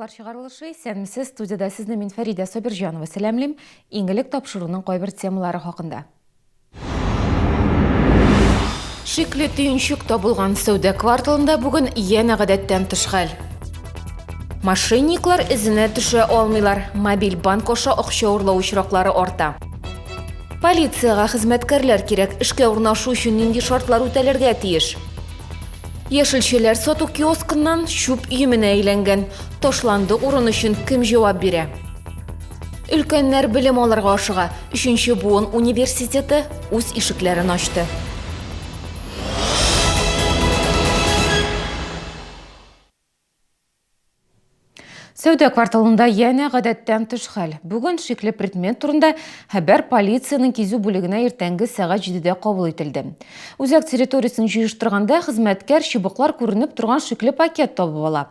Яңалыклар чыгарылышы. Исәнмесез, студиядә сезне мин Фәридә Сабирҗанова сәламлим. Иң элек тапшыруның кайбер темалары хакында. Шикле төенчек табылган сәүдә кварталында бүген янә гадәттән тыш хәл. Мошенниклар эзенә төшә алмыйлар. Мобиль банк аша акча урлау очраклары арта. Полициягә хезмәткәрләр кирәк. Эшкә урнашу өчен нинди шартлар үтәлергә тиеш? Яшелчәләр сату киоскыннан чүп өеменә әйләнгән. Ташландык урын өчен кем җавап бирә? Өлкәннәр белем алырга ашыга. Өченче буын университеты үз ишекләрен ачты. Сәүдә кварталында янә гадәттән тыш хәл. Бүген шикле предмет турында хәбәр полициянең кизү бүлегенә иртәнге сәгать 7-дә кабул ителде. Үзәк территориясен җыештырганда хезмәткәр чыбыклар күренеп торган шикле пакет табып ала.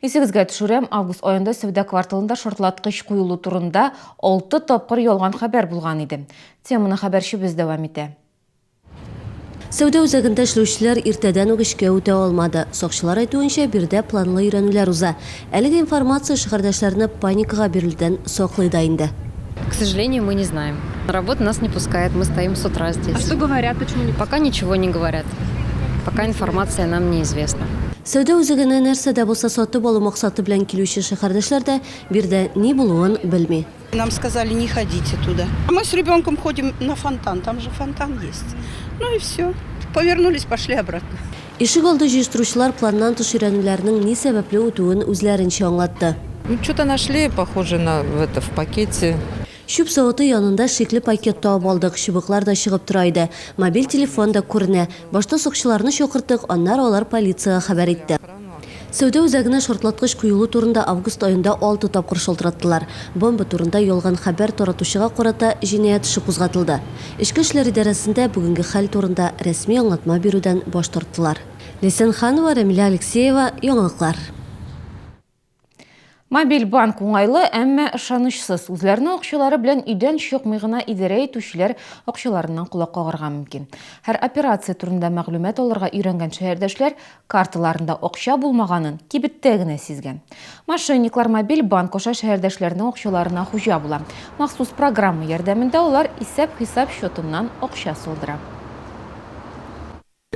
Исегезгә төшерәм, август аенда сәүдә кварталында шартлаткыч куелу турында 6 тапкыр ялган хәбәр булган иде. Теманы хәбәрчебез дәвам итә. Сәүдә үзәгендә эшләүчеләр иртәдән үк эчкә үтә алмады. Сакчылар әйтүенчә, биредә планлы өйрәнүләр уза. Әлеге информация шәһәрдәшләрне паникага бирелүдән саклый да инде. К сожалению, мы не знаем. На работу нас не пускают, мы стоим с утра здесь. А что говорят, почему не Пока ничего не говорят. Пока информация нам неизвестна. Сәүдә үзәгенә нәрсә дә булса сатып алу максаты белән килүче шәһәрдәшләр дә биредә ни булуын белми. Нам сказали, не ходите туда. Мы с ребенком ходим на фонтан, там же фонтан есть. Ну и все. Повернулись, пошли обратно. Ишек алды җыештыручылар планнан тыш өйрәнүләрнең ни сәбәпле үтүен үзләренчә аңлатты. Ну, что-то нашли, похоже на в это в пакете. Чүп савыты янында шикле пакет табып алдык, чыбыклар да чыгып тора иде. Мобиль телефон да күренә. Башта сакчыларны чакырттык, аннары алар полициягә хәбәр итте. Сәүдә үзәгенә шартлаткыч куелу турында август аенда алты тапкыр шалтыраттылар. Бомба турында ялган хәбәр таратучыга карата җинаять эше кузгатылды. Эчке эшләр идарәсендә бүгенге хәл турында рәсми аңлатма бирүдән баш тарттылар. Ләйсән Ханова, Рәмилә Алексеева, Яңалыклар. Мобиль банк уңайлы, әмма ышанычсыз. Үзләренең акчалары белән өйдән чыкмый гына идарә итүчеләр акчаларыннан колак кагарга мөмкин. Һәр операция турында мәгълүмат алырга өйрәнгән шәһәрдәшләр карталарында акча булмаганын кибеттә генә сизгән. Мошенниклар мобиль банк аша шәһәрдәшләрнең акчаларына хуҗа була. Махсус программа ярдәмендә алар исәп-хисап счетыннан акча салдыра.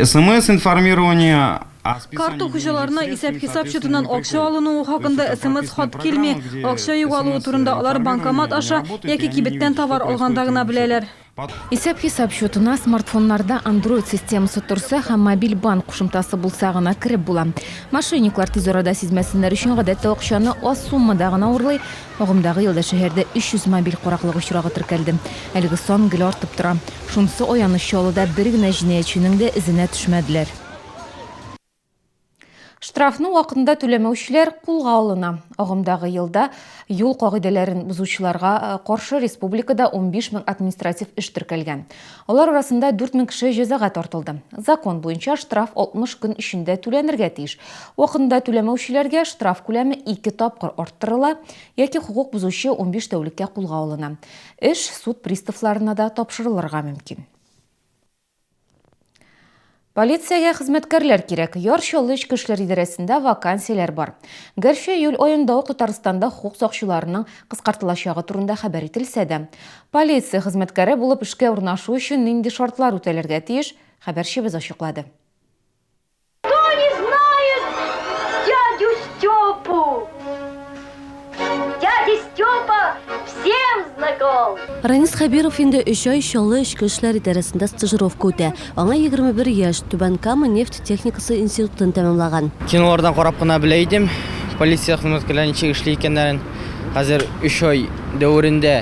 СМС-информирование о Карта списании денежных хуҗаларына средств им, исәп-хисап соответственно, счетыннан не акча приходит. алынуы То есть хакында это смс прописана хат килми. программа, где Акча югалуы турында алар банкомат СМС-информирование не аша работает, и яки они не кибеттән видят, что товар алганда происходит гына у них беләләр. Исәп-хисап счетына смартфоннарда Android системасы торса һәм мобиль банк кушымтасы булса гына кереп була. Мошенниклар тиз арада сизмәсеннәр өчен гадәттә акчаны аз суммада гына урлый. Агымдагы елда шәһәрдә 300 мобиль караклык очрагы теркәлде. Әлеге сан гел артып тора. Шунысы аяныч, Чаллыда бер генә җинаятьченең дә эзенә төшмәделәр. Штрафны вакытында түләмәүчеләр кулга алына. Агымдагы елда юл кагыйдәләрен бозучыларга э, каршы республикада 15 мең административ эш теркәлгән. Алар арасында 4 мең кеше җәзага тартылды. Закон буенча штраф 60 көн эчендә түләнергә тиеш. Вакытында түләмәүчеләргә штраф күләме ике тапкыр арттырыла яки хокук бозучы 15 тәүлеккә кулга алына. Эш суд приставларына да тапшырылырга мөмкин. Полициягә хезмәткәрләр кирәк. Яр Чаллы эчке эшләр идарәсендә вакансияләр бар. Гәрчә июль аенда ук Татарстанда хокук сакчыларының кыскартылачагы турында хәбәр ителсә дә, полиция хезмәткәре булып эшкә урнашу өчен нинди шартлар үтәлергә тиеш, хәбәрчебез ачыклады. Кто не знает дядю Степу? Дядя Степа всем знаком. Ранис Хәбиров инде өч ай Чаллы эчке эшләр идарәсендә стажировка үтә. Аңа 21 яшь, Түбән Кама нефть техникасы институтын тәмамлаган. Кинолардан карап кына белә идем полиция хезмәткәрләре ничек эшли икәннәрен. Хәзер өч ай дәверендә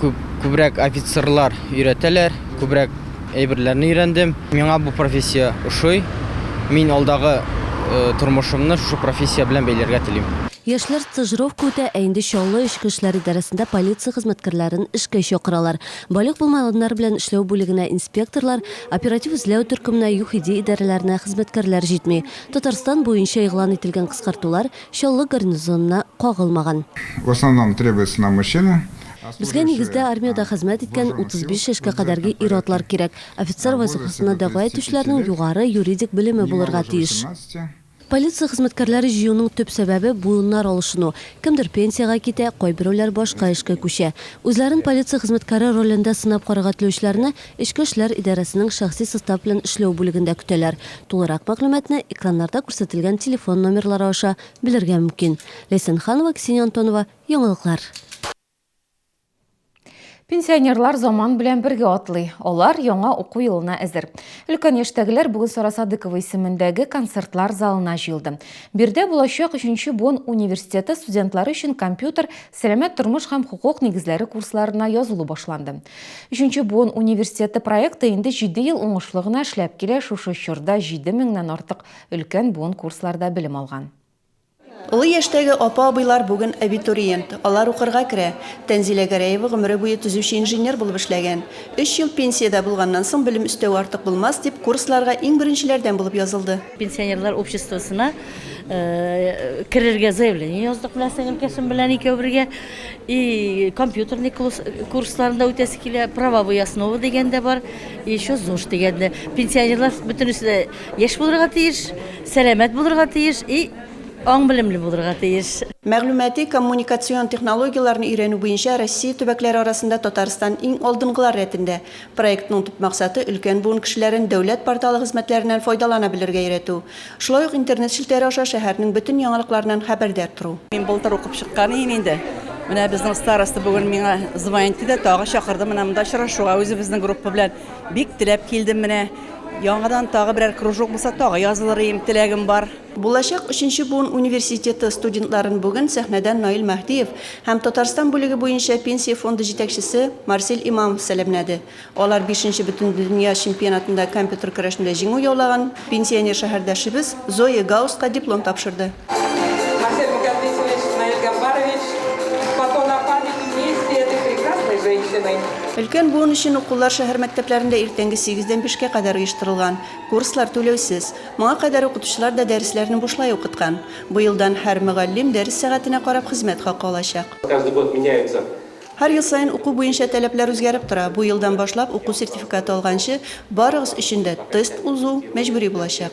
күп, күбрәк офицерлар өйрәтәләр, күбрәк әйберләрне өйрәндем. Миңа бу профессия ошый. Мин алдагы тормышымны шушы профессия белән бәйләргә телим. Яшьләр стажировка үтә, ә инде Чаллы эчке эшләр идарәсендә полиция хезмәткәрләрен эшкә чакыралар. Балигъ булмаганнар белән эшләү бүлегенә инспекторлар, оператив-эзләү төркеменә, ЮХИДИ идарәләренә хезмәткәрләр җитми. Татарстан буенча игълан ителгән кыскартулар Чаллы гарнизонына кагылмаган. В основном требуется нам мужчины. Безгә нигездә армиядә хезмәт иткән 35 яшькә кадәрге ир-атлар кирәк. Офицер вазыйфасына дәгъва итүчеләрнең югары юридик белеме булырга тиеш. Полиция хезмәткәрләре җыюның төп сәбәбе, буыннар алышыну. Кемдер пенсиягә китә, кайберәүләр башка эшкә күчә. Үзләрен полиция хезмәткәре ролендә сынап карарга теләүчеләрне Эчке эшләр идарәсенең шәхси состав белән эшләү бүлегендә көтәләр. Тулырак мәгълүматны экраннарда күрсәтелгән телефон номерлары аша белергә мөмкин. Ләйсән Ханова, Ксения Антонова, Яңалыклар. Пенсионерлар заман белән бергә атлый. Алар яңа уку елына әзер. Өлкән яшьтәгеләр бүген Сара Садыкова исемендәге концертлар залына җыелды. Биредә булачак өченче буын университеты студентлары өчен компьютер, сәламәт тормыш һәм хокук нигезләре курсларына язылу башланды. Өченче буын университеты проекты инде җиде ел уңышлы гына эшләп килә, шушы чорда 7 меңнән артык өлкән буын курсларда белем алган. Олы яшьтәге апа-абыйлар бүген абитуриент, алар укырга керә. Тәнзилә Гәрәева гомере буе төзүче-инженер булып эшләгән. Өч ел пенсиядә булганнан соң белем өстәү артык булмас дип, курсларга иң беренчеләрдән булып язылды. Пенсионерлар обществосына керергә заявление яздык менә сеңелкәшем белән икәү бергә. И компьютерный курсларын да үтәсе килә, правовые основы дигән дә бар, и еще ЗОЖ дигән дә. Пенсионерлар бөтенесе дә Яшь булырга тиеш, сәламәт булырга тиеш и аң-белемле булырга тиеш. Мәгълүмати-коммуникацион технологияләрне өйрәнү буенча Россия төбәкләре арасында Татарстан иң алдынгылар рәтендә. Проектның төп максаты, өлкән буын кешеләрен дәүләт порталы хезмәтләреннән файдалана белергә өйрәтү. Шулай ук интернет челтәре аша шәһәрнең бөтен яңалыкларыннан хәбәрдар тору. Мин былтыр укып чыккан идем инде. Менә безнең староста бүген миңа звонить итте дә тагы чакырды менә монда очрашуга үзебезнең группа белән. Бик теләп килдем менә. Яңадан тагы берәр кружок булса, тагы язылыр ием, теләгем бар. Булачак өченче буын университеты студентларын бүген сәхнәдән Наил Мәһдиев һәм Татарстан бүлеге буенча Пенсия фонды җитәкчесе Марсель Имамов сәламләде. Алар бишенче Бөтендөнья чемпионатында компьютер көрәшендә җиңү яулаган пенсионер шәһәрдәшебез Зоя Гауска диплом тапшырды. Марсель Мукаддисович, Наиль Гамбарович, потом на память вместе этой прекрасной женщиной. Өлкән буын өчен укулар шәһәр мәктәпләрендә иртәнге сигездән бишкә кадәр оештырылган. Курслар түләүсез. Моңа кадәр укытучылар да дәресләрне бушлай укыткан. Быелдан һәр мөгаллим дәрес сәгатенә карап хезмәт хакы алачак. Каждый год меняются. Һәр ел саен уку буенча таләпләр үзгәреп тора. Бу елдан башлап уку сертификаты алганчы, барыгыз өчен дә тест узу мәҗбүри булачак.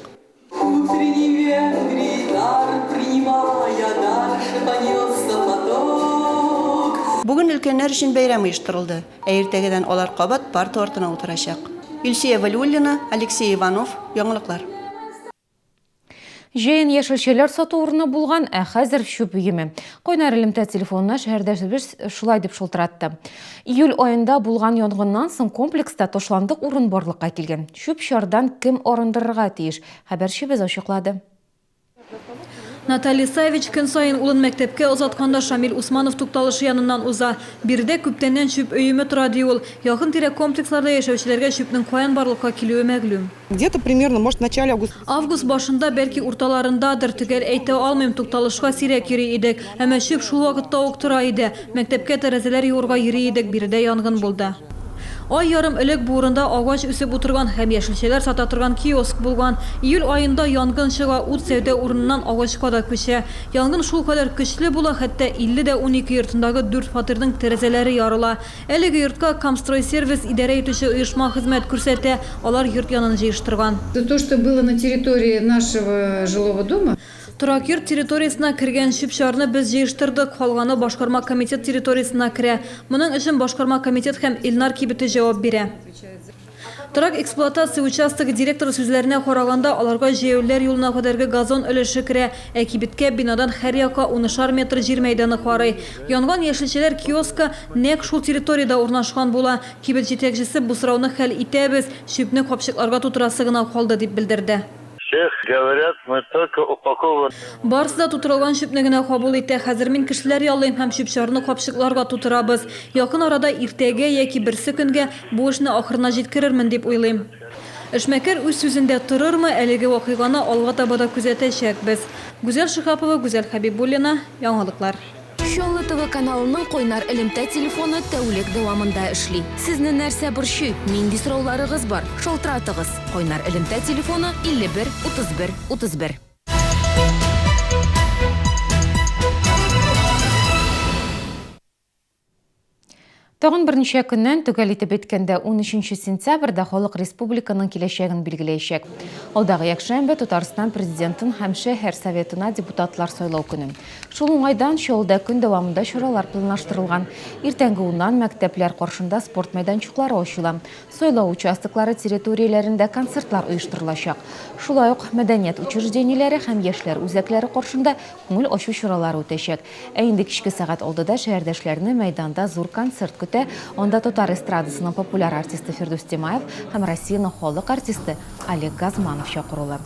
Бүген өлкәннәр өчен бәйрәм оештырылды, ә иртәгәдән алар кабат парта артына утырачак. Илсөя Вәлиуллина, Алексей Иванов, Яңалыклар. Җәен яшелчәләр сату урыны булган, ә хәзер чүп өеме. Кайнар элемтә телефонына шәһәрдәшебез шулай дип шылтыратты. Июль аенда булган янгыннан соң комплекста ташландык урын барлыкка килгән. Чүп-чардан кем арындырырга тиеш? Хәбәрчебез ачыклады. Наталья Савич көн саен улын мәктәпкә озатканда Шамил Усманов тукталышы яныннан уза. Биредә күптәннән чүп өеме тора, ди ул. Якын-тирә комплексларда яшәүчеләргә чүпнең каян барлыкка килүе мәгълүм. Где-то примерно, может, в начале августа. Август башында, бәлки урталарындадыр, төгәл әйтә алмыйм, тукталышка сирәк йөри идек. Әмма чүп шул вакытта ук тора иде. Мәктәпкә тәрәзәләр юырга йөри идек, биредә янгын булды. Ай ярым элек бу урында агач үсеп утырган һәм яшелчәләр сата торган киоск булган. Июль аенда янгын чыга, ут сәүдә урыныннан агачка да күчә. Янгын шулкадәр көчле була, хәтта 50 дә 12 йортындагы дүрт фатирның тәрәзәләре ярыла. Әлеге йортка Камстройсервис идарә итүче оешма хезмәт күрсәтә, алар йорт янын җыештырган. То, что было на территории нашего жилого дома. Торак йорт территориясенә кергән чүп-чарны без җыештырдык, калганы башкарма комитет территориясенә керә. Моның өчен башкарма комитет һәм Илнар кибете җавап бирә. Торак эксплуатация участогы директоры сүзләренә караганда, аларга җәяүлеләр юлына кадәрге газон өлеше керә, ә кибеткә бинадан һәр якка унышар метр җир мәйданы карый. Янган яшелчәләр киоскы нәкъ шул территориядә урнашкан була. Кибет җитәкчесе бу сорауны хәл итәбез, чүпне капчыкларга тутырасы гына калды, дип белдерде. Всех говорят, мы только упакован. Барысы да тутырылган чүпне генә кабул итә. Хәзер мин кешеләр яллыйм һәм чүп-чарны капчыкларга тутырабыз. Якын арада иртәгә яки берсе көнгә бу эшне ахырына җиткерермен дип уйлыйм. Эшмәкәр үз сүзендә торырмы, әлеге вакыйганы алга таба да күзәтәчәкбез. Гүзәл Шиһапова, Гүзәл Хәбибуллина, Яңалыклар. Чаллы ТВ каналының кайнар элемтә телефоны тәүлек дәвамында эшли. Сезне нәрсә борчый, нинди сорауларыгыз бар, шалтыратыгыз. Кайнар элемтә телефоны 51 31 31. Тагын берничә көннән, төгәл итеп әйткәндә, унөченче сентябрьдә халык республиканың киләчәген билгеләячәк. Алдагы якшәмбе, Татарстан Президентын һәм шәһәр Советына депутатлар сайлау көне. Шул уңайдан Чаллыда көн дәвамында чаралар планлаштырылган. Иртәнге уннан мәктәпләр каршында спорт мәйданчыклары ачыла. Сайлау участоклары территорияләрендә концертлар оештырылачак. Шулай ук мәдәният учреждениеләре һәм яшьләр үзәкләре каршында күңел ачу чаралары үтәчәк. Ә инде кичке сәгать алтыда шәһәрдәшләрне мәйданда зур концерт көтә, анда татар эстрадасының популяр артисты Фирдүс Тимаев һәм Россиянең халык артисты Олег Газманов чакырулы.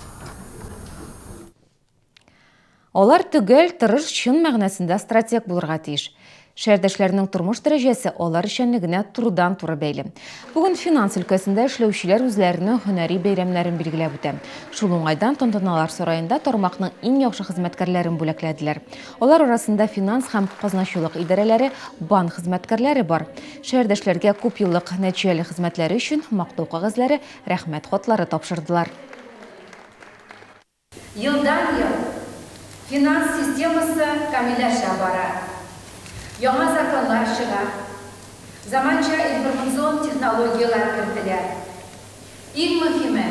Алар төгәл, тырыш, чын мәгънәсендә стратег булырга тиеш. Шәһәрдәшләрнең тормыш дәрәҗәсе алар эшчәнлегенә турыдан-туры бәйле. Бүген финанс өлкәсендә эшләүчеләр үзләренең һөнәри бәйрәмнәрен билгеләп үтә. Шул уңайдан Тантаналар сараенда тармакның иң яхшы хезмәткәрләрен бүләкләделәр. Алар арасында финанс һәм казначылык идарәләре, банк хезмәткәрләре бар. Шәһәрдәшләргә күпьеллык нәтиҗәле хезмәтләре өчен Мактау кәгазьләре, Рәхмәт хатлары тапшырдылар. Елдан-ел финанс системасы камилләшә бара, яңа законнар чыга, заманча информацион технологияләр кертелә. Иң мөһиме,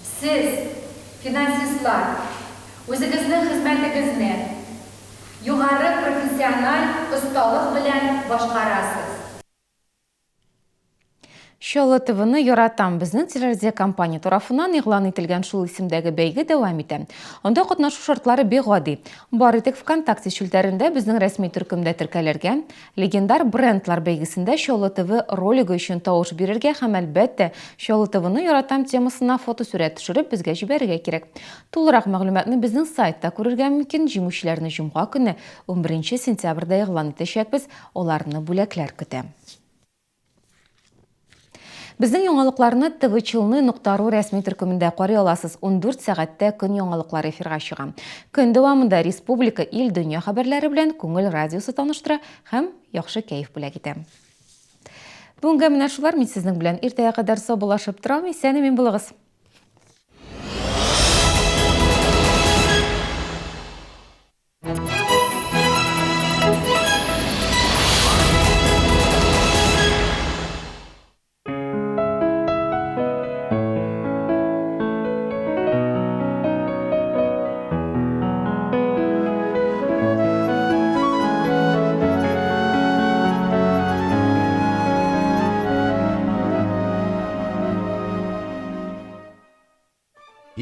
сез, финансистлар, үзегезнең хезмәтегезне югары профессиональ осталык белән башкарасыз. Чаллы ТВны яратам. Безнең телерадиокомпания тарафыннан игълан ителгән шул исемдәге бәйге дәвам итә. Анда катнашу шартлары бик гади. Бары тик ВКонтакте челтәрендә безнең рәсми төркемдә теркәлергә, легендар брендлар бәйгесендә Чаллы ТВ ролигы өчен тавыш бирергә һәм, әлбәттә, Чаллы ТВны яратам темасына фотосурәт төшереп безгә җибәрергә кирәк. Тулырак мәгълүматны безнең сайтта күрергә мөмкин. Җиңүчеләрне җомга көнне, унберенче сентябрьдә игълан итәчәкбез, аларны бүләкләр көтә. Безнең яңалыкларны tvchelny нокта ру рәсми төркемендә карый аласыз. 14 сәгатьтә көн яңалыклары эфирга чыга. Көн дәвамында республика, ил, дөнья хәбәрләре белән Күңел радиосы таныштыра һәм яхшы кәеф бүләк итә. Бүгенгә менә шулар, мин сезнең белән иртәгә кадәр саубуллашып торам. Исән-имин булыгыз!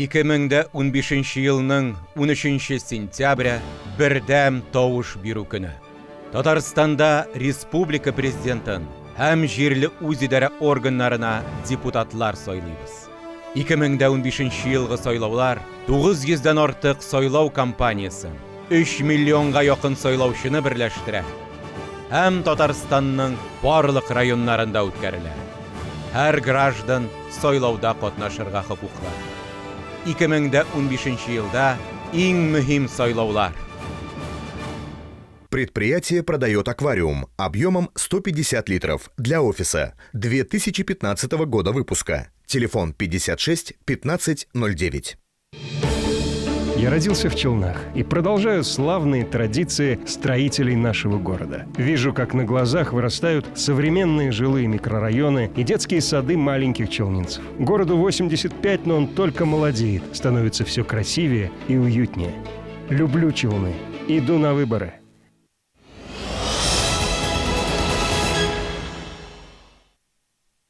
2015 елның 13 сентябре бердәм тавыш бирү көне. Татарстанда республика президентын һәм җирле үзидарә органнарына депутатлар сайлыйбыз. 2015 елгы сайлаулар 900 дән артык сайлау кампаниясен, 3 миллионга якын сайлаучыны берләштерә һәм Татарстанның барлык районнарында үткәрелә. Һәр граждан сайлауда катнашырга хокуклы. 2015 елда иң мөһим сайлаулар. Предприятие продает аквариум объемом 150 литров для офиса 2015 года выпуска. Телефон 56 15 09. Я родился в Челнах и продолжаю славные традиции строителей нашего города. Вижу, как на глазах вырастают современные жилые микрорайоны и детские сады маленьких челнинцев. Городу 85, но он только молодеет, становится все красивее и уютнее. Люблю Челны. Иду на выборы.